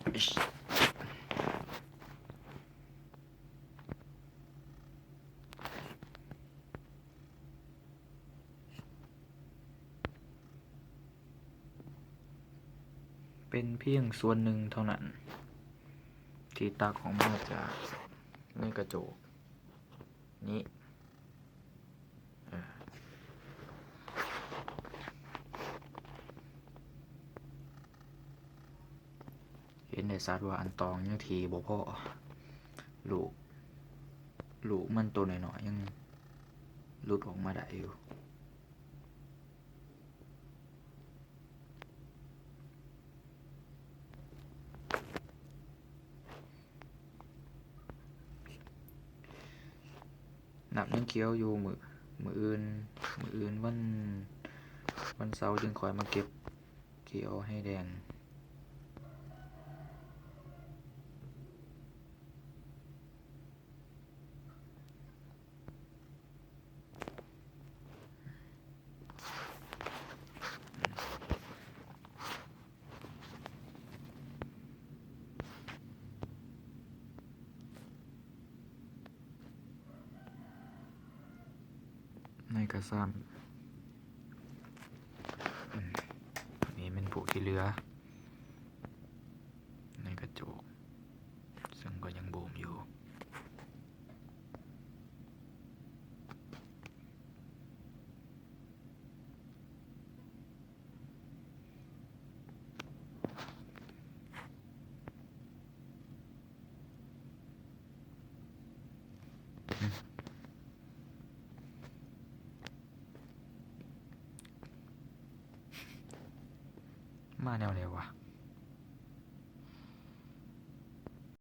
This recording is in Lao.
ເປັນພຽງສ່ວນໜຶ່ງເທົ່ານັ້ນ ທີ່ຕັກອອກມາຈາກໃນກະໂຈກນີ້. ເອີ ເຫັນໄດ້ຊັດວ່າອັນຕອງຍັງຖີ່ບໍ່ພໍ ລູກ ລູກມັນໂຕນ້ອຍໆ ຍັງຫຼຸດອອກມາໄດ້ຢູ່. ນ້ຳຍັງຂຽວຢູ່ ມື້ ມື້ອື່ນ ມື້ອື່ນວັນ ວັນເສົາຈຶ່ງຄ່ອຍມາເກັບ ຂຽວໃຫ້ແດງ. ໃນກະຊາມ ນີ້ແມ່ນພວກທີ່ເຫຼືອໃນກະໂຈກ ເຊິ່ງກໍຍັງບູມຢູ່. ມາແນວໃດວະ?